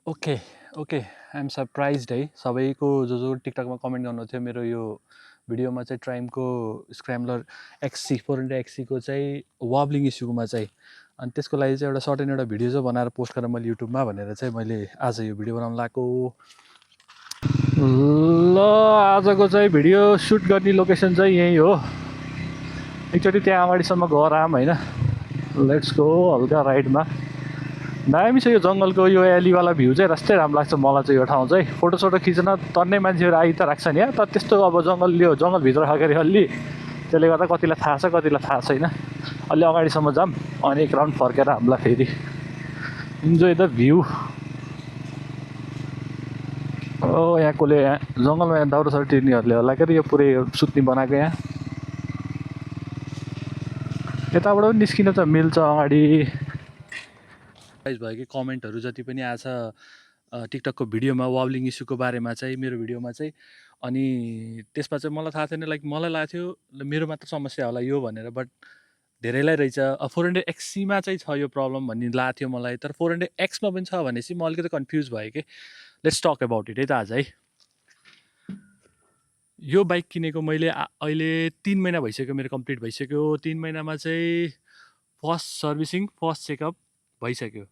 Okay, okay. I am surprised है सबैको जो टिकटकमा कमेन्ट गर्नुहुन्थ्यो मेरो यो भिडियोमा चाहिँ ट्राइमको स्क्रैम्बलर एक्ससी 400 एक्सीको चाहिँ वब्लिङ इस्युमा चाहिँ अनि त्यसको लागि चाहिँ एउटा सर्टेन एउटा भिडियो चाहिँ बनाएर पोस्ट गरेर मैले युट्युबमा भनेर चाहिँ मैले आज यो भिडियो बनाउन लागेको। ल आजको चाहिँ भिडियो सुट गर्ने लोकेसन चाहिँ यही हो। एकचोटि त्यहाँ अगाडिसम्म गएर आऊँ होइन। लेट्स गो हल्का राइडमा। दामी छ यो जङ्गलको यो एलीवाला भ्यू चाहिँ रस्तै राम्रो लाग्छ मलाई चाहिँ। यो ठाउँ चाहिँ फोटोसोटो खिच्न तन्ने मान्छेहरू आइ त राख्छ नि तर त्यस्तो अब जङ्गलभित्र खाँदाखेरि अलि त्यसले गर्दा कतिलाई थाहा छ कतिलाई थाहा छैन। अलि अगाडिसम्म जाऊँ अनि एक राउन्ड फर्केर हामीलाई फेरि इन्जोय द भ्यू। यहाँकोले जङ्गलमा यहाँ दाउरासाउरा टिर्नेहरूले होला के यो पुरै सुत्ने बनाएको यहाँ। यताबाट पनि निस्किन त मिल्छ अगाडि। भयो कि कमेन्टहरू जति पनि आछ टिकटकको भिडियोमा वब्लिङ इस्युको बारेमा चाहिँ मेरो भिडियोमा चाहिँ अनि त्यसमा चाहिँ मलाई थाहा थिएन। लाइक मलाई लाग्थ्यो मेरो मात्र समस्या होला यो भनेर, बट धेरैलाई रहेछ। 400 एक्सीमा चाहिँ छ यो प्रब्लम भन्ने लाग्थ्यो मलाई, तर 400 एक्समा पनि छ भनेपछि म अलिकति कन्फ्युज भएँ कि लेट्स टक अबाउट इट है त आज है। यो बाइक किनेको मैले अहिले 3 महिना भइसक्यो, मेरो कम्प्लिट भइसक्यो। 3 महिनामा चाहिँ फर्स्ट सर्भिसिङ फर्स्ट चेकअप भइसक्यो।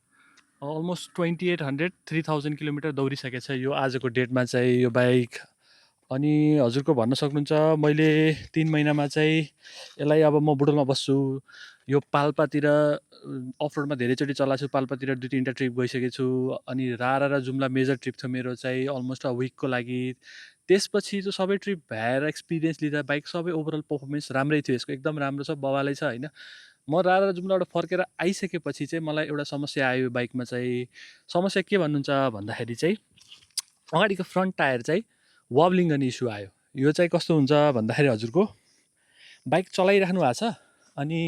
अलमोस्ट 2800-3000 किलोमिटर दौडिसकेको छ यो आजको डेटमा चाहिँ यो बाइक। अनि हजुरको भन्न सक्नुहुन्छ मैले 3 महिनामा चाहिँ यसलाई अब म बुटोलमा बस्छु, यो पाल्पातिर अफरोडमा धेरैचोटि चलाएको छु। पाल्पातिर 2-3टा ट्रिप गइसकेको छु। अनि रारा र जुम्ला मेजर ट्रिप थियो मेरो चाहिँ अलमोस्ट विकको लागि। त्यसपछि चाहिँ सबै ट्रिप भएर एक्सपिरियन्स लिँदा बाइक सबै ओभरअल पर्फर्मेन्स राम्रै थियो यसको, एकदम राम्रो छ, बवालै छ होइन। म रारा जुम्लाबाट फर्केर आइसकेपछि चाहिँ मलाई एउटा समस्या आयो बाइकमा चाहिँ। समस्या के भन्नुहुन्छ भन्दाखेरि चाहिँ अगाडिको फ्रन्ट टायर चाहिँ वब्लिङ गर्ने इस्यु आयो। यो चाहिँ कस्तो हुन्छ भन्दाखेरि हजुरको बाइक चलाइराख्नु भएको छ अनि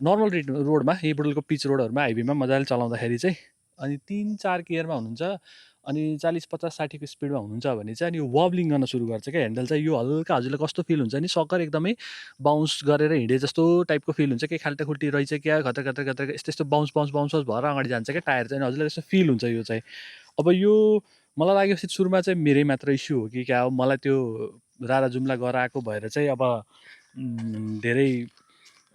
नर्मल रोडमा यही बुटोलको पिच रोडहरूमा हाइवेमा मजाले चलाउँदाखेरि चाहिँ अनि 3-4 गियरमा हुनुहुन्छ अनि 40-50-60को स्पिडमा हुनुहुन्छ भने चाहिँ अनि यो वब्लिङ गर्न सुरु गर्छ क्या ह्यान्डल चाहिँ। यो हल्का हजुरलाई कस्तो फिल हुन्छ नि सक्कर एकदमै बााउन्स गरेर हिँडे जस्तो टाइपको फिल हुन्छ कि खाल्टाखुल्टी रहेछ क्या खतर खतर खतर यस्तो यस्तो बााउन्स बााउन्स बााउन्स भएर अगाडि जान्छ क्या टायर चाहिँ। हजुरलाई त्यस्तो फिल हुन्छ यो चाहिँ। अब यो मलाई लागेपछि सुरुमा चाहिँ मेरै मात्र इस्यु हो कि क्या हो, मलाई त्यो रारा जुम्ला गएर आएको भएर चाहिँ अब धेरै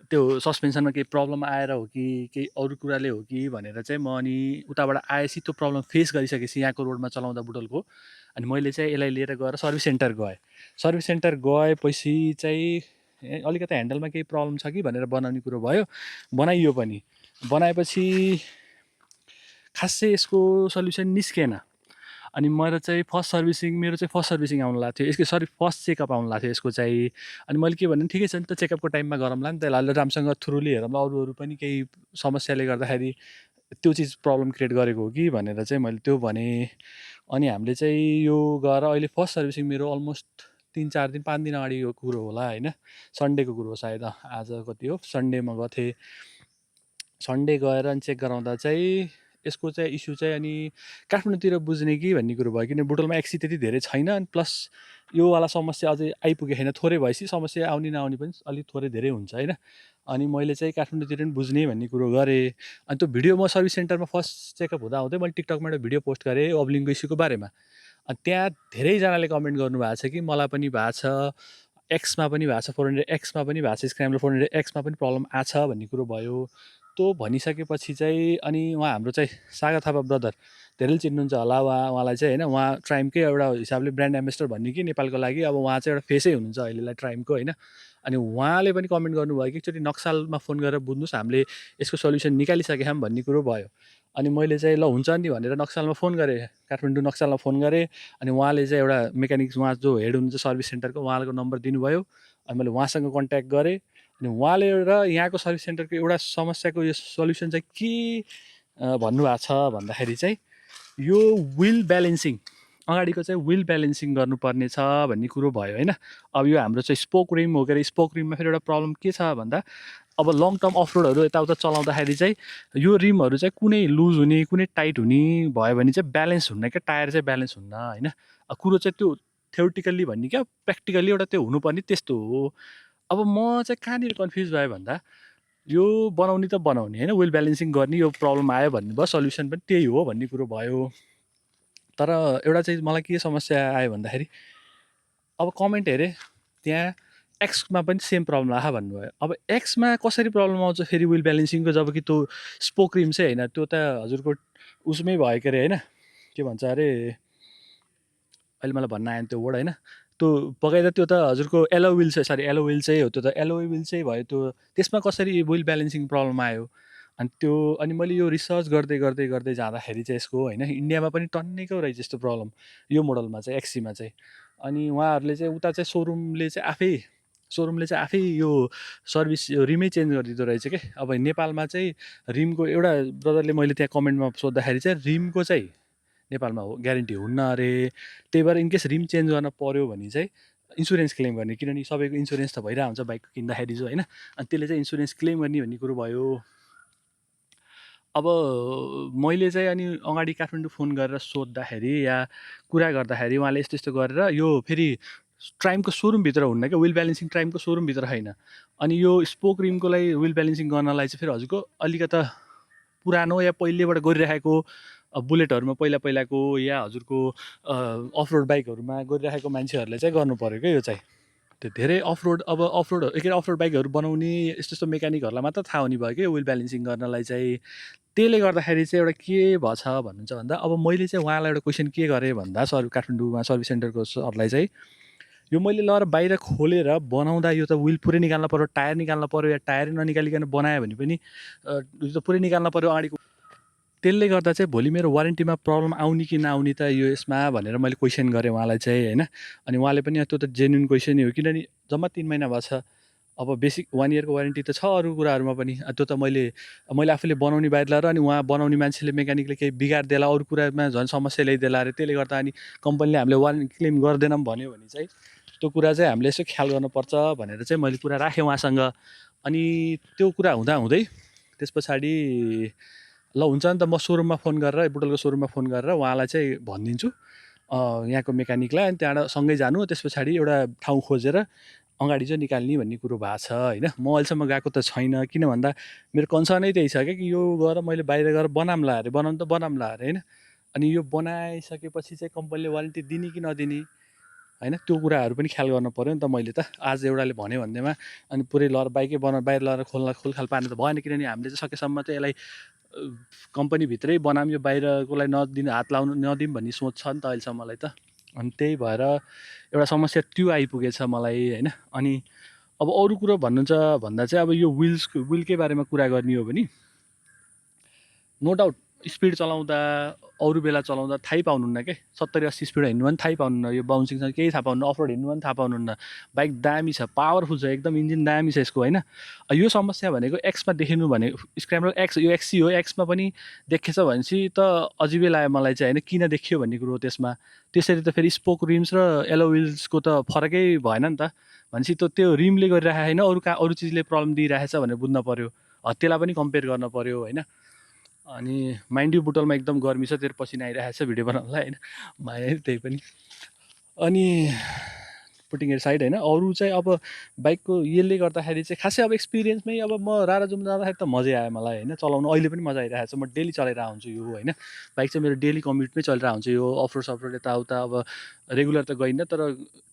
त्यो सस्पेन्सनमा केही प्रब्लम आएर हो कि केही अरू कुराले हो कि भनेर चाहिँ म अनि उताबाट आएपछि त्यो प्रब्लम फेस गरिसकेपछि यहाँको रोडमा चलाउँदा बुटोलको अनि मैले चाहिँ यसलाई लिएर गएर सर्भिस सेन्टर गएँ। सर्भिस सेन्टर गएपछि चाहिँ अलिकति ह्यान्डलमा केही प्रब्लम छ कि भनेर बनाउने कुरो भयो। बनाइयो पनि, बनाएपछि खासै यसको सल्युसन निस्केन। अनि मेरो चाहिँ फर्स्ट सर्भिसिङ आउनु लाग्थ्यो यसको, फर्स्ट चेकअप आउनु लाग्थ्यो यसको चाहिँ। अनि मैले के भने ठिकै छ नि त चेकअपको टाइममा गरौँला नि त, यसलाई राम्रोसँग थ्रुली हेरौँला, अरू पनि केही समस्याले गर्दाखेरि त्यो चिज प्रब्लम क्रिएट गरेको हो कि भनेर चाहिँ मैले त्यो भनेँ। अनि हामीले चाहिँ यो गएर अहिले फर्स्ट सर्भिसिङ मेरो अलमोस्ट 3-4 दिन 5 दिन अगाडिको कुरो होला होइन। सन्डेको कुरो हो सायद, आज कति हो सन्डेमा गएको थिएँ। सन्डे गएर अनि चेक गराउँदा चाहिँ यसको चाहिँ इस्यु चाहिँ अनि काठमाडौँतिर बुझ्ने कि भन्ने कुरो भयो, किनभने बुटोलमा एक्सी त्यति धेरै छैन। अनि प्लस योवाला समस्या अझै आइपुगेको छैन, थोरै भएपछि समस्या आउने नआउने पनि अलिक थोरै धेरै हुन्छ होइन। अनि मैले चाहिँ काठमाडौँतिर पनि बुझ्ने भन्ने कुरो गरेँ। अनि त्यो भिडियो म सर्भिस सेन्टरमा फर्स्ट चेकअप हुँदै मैले टिकटकमा एउटा भिडियो पोस्ट गरेँ वब्लिङको इस्युको बारेमा। अनि त्यहाँ धेरैजनाले कमेन्ट गर्नुभएको छ कि मलाई पनि भएको छ, एक्समा पनि भएको छ, 400 एक्समा पनि भएको छ, स्क्रैम्बलर 400 एक्समा पनि प्रब्लम आएको छ भन्ने कुरो भयो। त्यो भनिसकेपछि चाहिँ अनि उहाँ हाम्रो चाहिँ सागर थापा ब्रदर धेरैले चिन्नुहुन्छ होला उहाँलाई चाहिँ होइन। उहाँ ट्राइमकै एउटा हिसाबले ब्रान्ड एम्बेसडर भन्ने कि नेपालको लागि अब उहाँ चाहिँ एउटा फेसै हुनुहुन्छ अहिलेलाई ट्राइमको होइन। अनि उहाँले पनि कमेन्ट गर्नुभयो कि एकचोटि नक्सालमा फोन गरेर बुझ्नुहोस् हामीले यसको सल्युसन निकालिसकेका छौँ भन्ने कुरो भयो। अनि मैले चाहिँ ल हुन्छ नि भनेर नक्सालमा फोन गरेँ, काठमाडौँ नक्सालमा फोन गरेँ। अनि उहाँले चाहिँ एउटा मेकानिक उहाँ जो हेड हुनुहुन्छ सर्भिस सेन्टरको उहाँको नम्बर दिनुभयो। अनि मैले उहाँसँग कन्ट्याक्ट गरेँ। अनि उहाँले र यहाँको सर्भिस सेन्टरको एउटा समस्याको यो सल्युसन चाहिँ के भन्नुभएको छ भन्दाखेरि चाहिँ यो विल ब्यालेन्सिङ, अगाडिको चाहिँ विल ब्यालेन्सिङ गर्नुपर्ने छ भन्ने कुरो भयो होइन। अब यो हाम्रो चाहिँ स्पोक रिम हो के अरे, स्पोक रिममा फेरि एउटा प्रब्लम के छ भन्दा अब लङ टर्म अफरोडहरू यताउता चलाउँदाखेरि चाहिँ यो रिमहरू चाहिँ कुनै लुज हुने कुनै टाइट हुने भयो भने चाहिँ ब्यालेन्स हुन्न क्या, टायर चाहिँ ब्यालेन्स हुन्न होइन। कुरो चाहिँ त्यो थ्योरिटिकल्ली भन्ने क्या, प्र्याक्टिकल्ली एउटा त्यो हुनुपर्ने त्यस्तो हो। अब म चाहिँ कहाँनिर कन्फ्युज भयो भन्दा यो बनाउने त बनाउने होइन, विल ब्यालेन्सिङ गर्ने, यो प्रब्लम आयो भन्ने भयो, सल्युसन पनि त्यही हो भन्ने कुरो भयो। तर एउटा चाहिँ मलाई के समस्या आयो भन्दाखेरि अब कमेन्ट हेरेँ त्यहाँ एक्समा पनि सेम प्रब्लम आहा भन्नुभयो। अब एक्समा कसरी प्रब्लम आउँछ फेरि विल ब्यालेन्सिङको, जब कि त्यो स्पोक रिम चाहिँ होइन, त्यो त हजुरको उसमै भयो के अरे होइन, के भन्छ अरे, अहिले मलाई भन्न आएन त्यो वर्ड होइन, त्यो बगैर त्यो त हजुरको एलो विल चाहिँ, सरी एलो विल चाहिँ हो, त्यो त एलो विल चाहिँ भयो त्यो, त्यसमा कसरी विल ब्यालेन्सिङ प्रब्लम आयो। अनि त्यो अनि मैले यो रिसर्च गर्दै गर्दै गर्दै जाँदाखेरि चाहिँ यसको होइन इन्डियामा पनि टन्नैको रहेछ यस्तो प्रब्लम यो मोडलमा चाहिँ एक्सीमा चाहिँ। अनि उहाँहरूले चाहिँ उता चाहिँ सोरुमले चाहिँ आफै यो सर्भिस यो रिमै चेन्ज गरिदिँदो रहेछ क्या। अब नेपालमा चाहिँ रिमको एउटा ब्रदरले मैले त्यहाँ कमेन्टमा सोद्धाखेरि चाहिँ रिमको चाहिँ नेपालमा हो ग्यारेन्टी हुन्न अरे, त्यही भएर इनकेस रिम चेन्ज गर्न पऱ्यो भने चाहिँ इन्सुरेन्स क्लेम गर्ने, किनभने सबैको इन्सुरेन्स त भइरहेको हुन्छ बाइक किन्दाखेरि चाहिँ होइन, अनि त्यसले चाहिँ इन्सुरेन्स क्लेम गर्ने भन्ने कुरो भयो। अब मैले चाहिँ अनि अगाडि काठमाडौँ फोन गरेर सोद्धाखेरि या कुरा गर्दाखेरि उहाँले यस्तो यस्तो गरेर यो फेरि ट्राइमको सोरुमभित्र हुन्न क्या, विल ब्यालेन्सिङ ट्राइमको सोरुमभित्र होइन। अनि यो स्पोक रिमको लागि विल ब्यालेन्सिङ गर्नलाई चाहिँ फेरि हजुरको अलिकता पुरानो या पहिलेबाट गरिराखेको बुलेटहरूमा पहिलाको या हजुरको अफरोड बाइकहरूमा गरिराखेको मान्छेहरूले चाहिँ गर्नु पऱ्यो क्या यो चाहिँ। त्यो धेरै अफरोड अफरोड बाइकहरू बनाउने यस्तो यस्तो मेकानिकहरूलाई मात्र थाहा हुने भयो क्या विल ब्यालेन्सिङ गर्नलाई चाहिँ। त्यसले गर्दाखेरि चाहिँ एउटा के भएछ भन्नुहुन्छ भन्दा अब मैले चाहिँ उहाँलाई एउटा क्वेसन के गरेँ भन्दा काठमाडौँमा सर्भिस सेन्टरको सरलाई चाहिँ यो मैले लगेर बाहिर खोलेर बनाउँदा यो त विल पुरै निकाल्न पऱ्यो, टायर निकाल्न पऱ्यो, या टायर ननिकालिकन बनायो भने पनि यो त पुरै निकाल्न पऱ्यो अगाडिको। त्यसले गर्दा चाहिँ भोलि मेरो वारेन्टीमा प्रब्लम आउने कि नआउने त यो यसमा भनेर मैले क्वेसन गरेँ उहाँलाई चाहिँ होइन। अनि उहाँले पनि त्यो त जेन्युन क्वेसनै हो, किनभने जम्मा 3 महिना भएको छ। अब बेसिक 1 इयरको वारेन्टी त छ अरू कुराहरूमा पनि, त्यो त मैले आफूले बनाउने बाहिर लगाएर अनि उहाँ बनाउने मान्छेले मेकानिकले केही बिगारिदिएला, अरू कुरामा झन् समस्या ल्याइदिएला अरे, त्यसले गर्दा अनि कम्पनीले हामीले वारेन्टी क्लेम गर्दैनौँ भन्यो भने चाहिँ त्यो कुरा चाहिँ हामीले यसो ख्याल गर्नुपर्छ भनेर चाहिँ मैले कुरा राखेँ उहाँसँग। अनि त्यो कुरा हुँदाहुँदै त्यस पछाडि ल हुन्छ नि त म सोरुममा फोन गरेर बुटलको सोरुममा फोन गरेर उहाँलाई चाहिँ भनिदिन्छु यहाँको मेकानिकलाई, अनि त्यहाँबाट सँगै जानु, त्यस पछाडि एउटा ठाउँ खोजेर अगाडि चाहिँ निकाल्ने भन्ने कुरो भएको छ होइन। म अहिलेसम्म गएको त छैन, किन भन्दा मेरो कन्सर्नै त्यही छ क्या कि यो गएर मैले बाहिर गएर बनाउँला अरे, बनाउनु त बनाउँला अरे होइन। अनि यो बनाइसकेपछि चाहिँ कम्पनीले वारेन्टी दिने कि नदिने होइन, त्यो कुराहरू पनि ख्याल गर्नु पऱ्यो नि त। मैले त आज एउटाले भन्यो भन्दैमा अनि पुरै लगेर बाइकै बाहिर लगेर खोलखाल पार्नु त भएन, किनभने हामीले चाहिँ सकेसम्म चाहिँ यसलाई कम्पनीभित्रै बनाऊँ, यो बाहिरकोलाई हात नदिउँ भन्ने सोच छ नि त अहिलेसम्म मलाई त। अनि त्यही भएर एउटा समस्या त्यो आइपुगेछ मलाई होइन। अनि अब अरू कुरो भन्नुहुन्छ भन्दा चाहिँ अब यो विलकै बारेमा कुरा गर्ने हो भने नो डाउट स्पिड चलाउँदा अरू बेला चलाउँदा थाहै पाउनुहुन्न के, 70-80 स्पिड हिँड्नु पनि थाहै पाउनुहुन्न, यो बाउन्सिङसँग केही थाहा पाउनुहुन्न, अफरोड हिँड्नु पनि थाहा पाउनुहुन्न। बाइक दामी छ, पावरफुल छ, एकदम इन्जिन दामी छ यसको होइन। यो समस्या भनेको एक्समा देखिनु भने स्क्रैम्बलर एक्स, यो एक्सी हो, एक्समा पनि देखेछ भनेपछि त अजिबै लाग्यो मलाई चाहिँ होइन, किन देखियो भन्ने कुरो हो त्यसमा। त्यसरी त फेरि स्पोक रिम्स र एलो विल्सको त फरकै भएन नि त भनेपछि त्यो रिमले गरिराखेको होइन, अरू चिजले प्रब्लम दिइरहेछ भनेर बुझ्न पऱ्यो, त्यसलाई पनि कम्पेयर गर्न पऱ्यो होइन। अनि माइन्ड यु बुटलमा एकदम गर्मी छ, तेरो पसिना आइरहेको छ भिडियो बनाउनलाई होइन, माया त्यही पनि। अनि पुटिङ एट साइड होइन, अरू चाहिँ अब बाइकको यसले गर्दाखेरि चाहिँ खासै अब एक्सपिरियन्समै अब म राराजुम जाँदाखेरि त मजै आयो मलाई होइन, चलाउनु अहिले पनि मजा आइरहेको छ, म डेली चलाइरहेको हुन्छु यो होइन। बाइक चाहिँ मेरो डेली कम्युटमै चलिरहेको हुन्छ यो, अफरोड सफरोड यताउता अब रेगुलर त गइन्न तर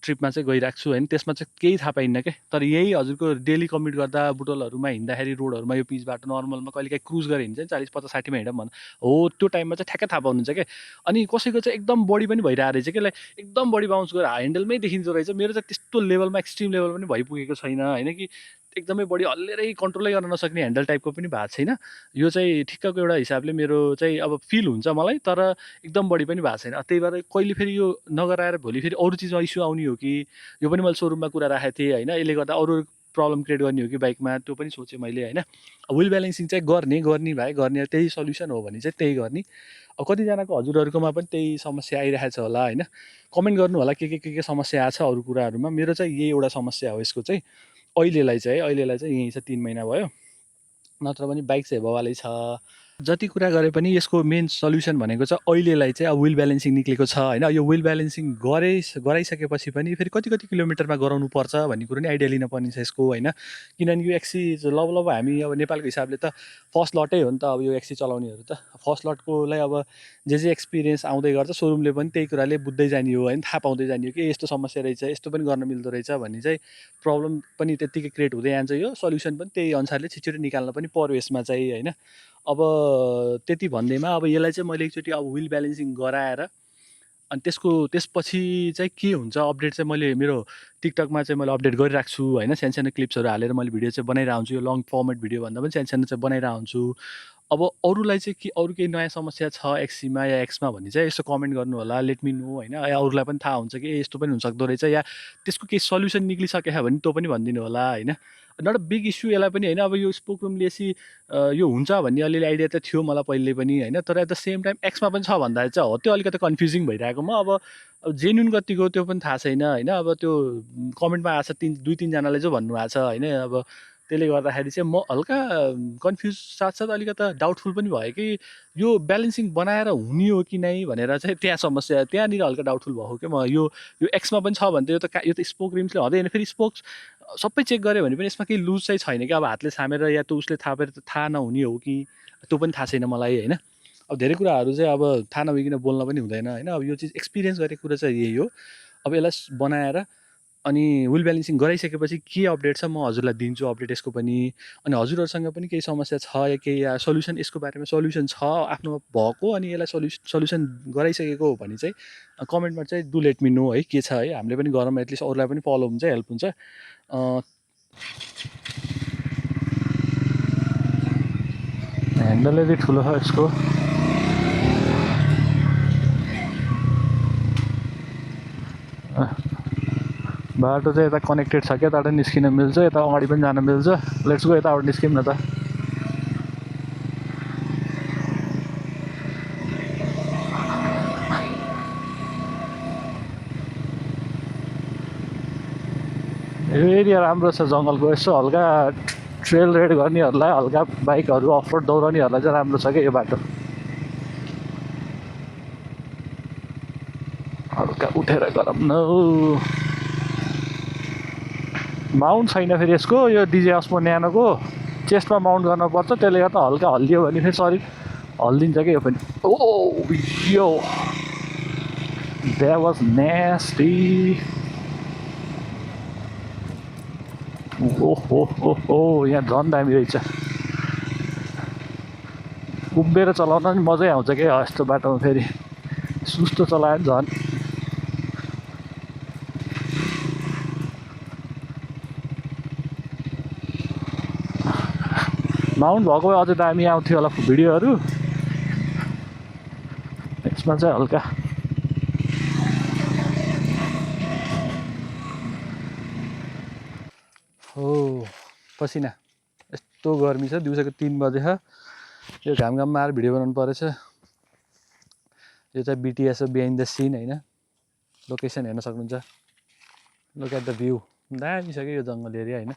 ट्रिपमा चाहिँ गइरहेको छु होइन, त्यसमा चाहिँ केही थाहा पाइन्न क्या। तर यही हजुरको डेली कम्युट गर्दा बुटलहरूमा हिँड्दाखेरि रोडहरूमा यो पिच बाटो नर्मलमा कहिलेकाहीँ क्रुज गरेर हिँड्छ 40-50-60मा हिँडौँ भन्दा हो, त्यो टाइममा चाहिँ ठ्याक्कै थाहा पाउनुहुन्छ क्या। अनि कसैको चाहिँ एकदम बडी पनि भइरहेको रहेछ कि एकदम बडी बााउन्स गरेर ह्यान्डलमै देखिँदो रहेछ, मेरो चाहिँ त्यस्तो लेभलमा एक्सट्रिम लेभल पनि भइपुगेको छैन होइन, कि एकदमै बडी हल्लेरै कन्ट्रोलै गर्न नसक्ने ह्यान्डल टाइपको पनि भएको छैन। यो चाहिँ ठिक्कको एउटा हिसाबले मेरो चाहिँ अब फिल हुन्छ मलाई, तर एकदम बडी पनि भएको छैन। त्यही भएर कहिले फेरि यो नगराएर भोलि फेरि अरू चिजमा इस्यु आउने हो कि, यो पनि मैले सोरुममा कुरा राखेको थिएँ होइन, यसले गर्दा अरू प्रब्लम क्रिएट गर्ने हो कि बाइकमा, त्यो पनि सोचेँ मैले होइन। विल ब्यालेन्सिङ चाहिँ गर्ने भए गर्ने, त्यही सल्युसन हो भने चाहिँ त्यही गर्ने। अब कतिजनाको हजुरहरूकोमा पनि त्यही समस्या आइरहेको छ होला होइन, कमेन्ट गर्नु होला के समस्या आएको छ अरू कुराहरूमा। मेरो चाहिँ यही एउटा समस्या हो यसको चाहिँ अहिलेलाई चाहिँ यहीँ छ, 3 महिना भयो, नत्र पनि बाइक चाहिँ बवालै छ। जति कुरा गरे पनि यसको मेन सल्युसन भनेको चाहिँ अहिलेलाई चाहिँ अब व्हिल ब्यालेन्सिङ निक्लेको छ होइन। यो व्हिल ब्यालेन्सिङ गराइसकेपछि पनि फेरि कति कति किलोमिटरमा गराउनु पर्छ भन्ने कुरो नि आइडिया लिनुपर्ने छ यसको होइन। किनभने यो एक्सी लब हामी अब नेपालको हिसाबले त फर्स्ट लटै हो नि त। अब यो एक्सी चलाउनेहरू त फर्स्ट लटकोलाई अब जे एक्सपिरियन्स आउँदै गर्छ सोरुमले पनि त्यही कुराले बुझ्दै जाने हो होइन, थाहा पाउँदै जाने हो कि यस्तो समस्या रहेछ, यस्तो पनि गर्न मिल्दो रहेछ भन्ने चाहिँ प्रब्लम पनि त्यत्तिकै क्रिएट हुँदै जान्छ। यो सल्युसन पनि त्यही अनुसारले छिटो निकाल्न पनि पर्यो यसमा चाहिँ होइन। अब त्यति भन्दैमा अब यसलाई चाहिँ मैले एकचोटि अब व्हिल ब्यालेन्सिङ गराएर अनि त्यसपछि चाहिँ के हुन्छ अपडेट चाहिँ मैले मेरो टिकटकमा चाहिँ मैले अपडेट गरिरहेको छु होइन। सानो क्लिप्सहरू हालेर मैले भिडियो चाहिँ बनाइरहेको हुन्छु। यो लङ फर्मेट भिडियो भन्दा पनि सानो चाहिँ बनाइरहेको हुन्छु। अब अरूलाई चाहिँ के अरू केही नयाँ समस्या छ एक्सीमा या एक्समा भने चाहिँ यसो कमेन्ट गर्नु होला, लेट मी नो होइन। या अरूलाई पनि थाहा हुन्छ कि यस्तो पनि हुनसक्दो रहेछ या त्यसको केही सल्युसन निक्लिसकेछ भने त्यो पनि भनिदिनु होला होइन। नट अ बिग इस्यु यसलाई पनि होइन। अब यो स्पोक रुम लेसी यो हुन्छ भन्ने अलिअलि आइडिया त थियो मलाई पहिले पनि होइन। तर एट द सेम टाइम एक्समा पनि छ भन्दा चाहिँ हो त्यो अलिकति कन्फ्युजिङ भइरहेको म अब जेन्युन कतिको त्यो पनि थाहा छैन होइन। अब त्यो कमेन्टमा आएको छ दुई तिनजनाले चाहिँ भन्नुभएको छ होइन। अब त्यसले गर्दाखेरि चाहिँ म हल्का कन्फ्युज साथसाथ अलिकति डाउटफुल पनि भयो कि यो ब्यालेन्सिङ बनाएर हुने हो कि नै भनेर चाहिँ त्यहाँ समस्या त्यहाँनिर हल्का डाउटफुल भएको क्या म। यो एक्समा पनि छ भने त यो त स्पोक रिम्सले हुँदैन। फेरि स्पोक्स सबै चेक गऱ्यो भने पनि यसमा केही लुज चाहिँ छैन कि अब हातले छामेर या त उसले थापेर थाहा नहुने हो कि त्यो पनि थाहा छैन मलाई होइन। अब धेरै कुराहरू चाहिँ अब थाहा नभइकन बोल्न पनि हुँदैन होइन। अब यो चिज एक्सपिरियन्स गरेको कुरा चाहिँ यही हो। अब यसलाई बनाएर अनि व्हिल ब्यालेन्सिङ गराइसकेपछि के अपडेट छ म हजुरलाई दिन्छु अपडेट यसको पनि। अनि हजुरहरूसँग पनि केही समस्या छ या केही या सल्युसन यसको बारेमा सल्युसन छ आफ्नोमा भएको अनि यसलाई सल्युसन गराइसकेको हो भने चाहिँ कमेन्टमा चाहिँ डु लेट मी नो है के छ है। हामीले पनि गरौँ एटलिस्ट अरूलाई पनि फलो हुन्छ हेल्प हुन्छ। ह्यान्डल यदि ठुलो छ यसको बाटो चाहिँ यता कनेक्टेड छ क्या, यताबाट निस्किन मिल्छ, यता अगाडि पनि जान मिल्छ। लेट्स गो यताबाट निस्क्यौँ न त। यो एरिया राम्रो छ जङ्गलको। यसो हल्का ट्रेल राइड गर्नेहरूलाई हल्का बाइकहरू अफरोड दौडाउनेहरूलाई चाहिँ राम्रो छ क्या यो बाटो। हल्का उठेर गरौँ न। माउन्ट छैन फेरि यसको यो डिजे अस्मो न्यानोको चेस्टमा माउन्ट गर्नुपर्छ। त्यसले गर्दा हल्का हल्लियो भने फेरि शरीर हल्लिन्छ क्या यो पनि। ओ यो द्याट वाज नेस्टी। ओहो यहाँ झन् दामी रहेछ। उभिएर चलाउन पनि मजै आउँछ क्या यस्तो बाटोमा। फेरि सुस्तो चलायो भने झन्। माउन्ट भएको भए अझै दामी आउँथ्यो होला भिडियोहरू। यसमा चाहिँ हल्का हो पसिना यस्तो गर्मी छ। दिउँसोको 3 बजे छ। यो घाममा आएर भिडियो बनाउनु परेछ। यो चाहिँ बिटिएस हो बिहाइन्ड द सिन होइन। लोकेसन हेर्न सक्नुहुन्छ। लुक एट द भ्यू दामी छ क्या यो जङ्गल एरिया होइन।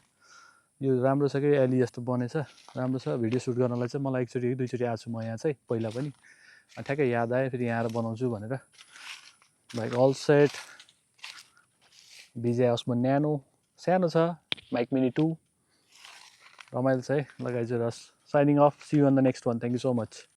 यो राम्रो छ कि एली जस्तो बनेछ राम्रो छ। भिडियो सुट गर्नलाई चाहिँ मलाई एकचोटि कि दुईचोटि आएको छु म यहाँ चाहिँ पहिला पनि। ठ्याक्कै याद आयो फेरि यहाँ आएर बनाउँछु भनेर। बाइक अल सेट डिजे अस्मो न्यानो सानो छ। माइक मिनी 2 रमाइलो छ है लगाइजु रस। Signing off. See you on the next one. Thank you so much.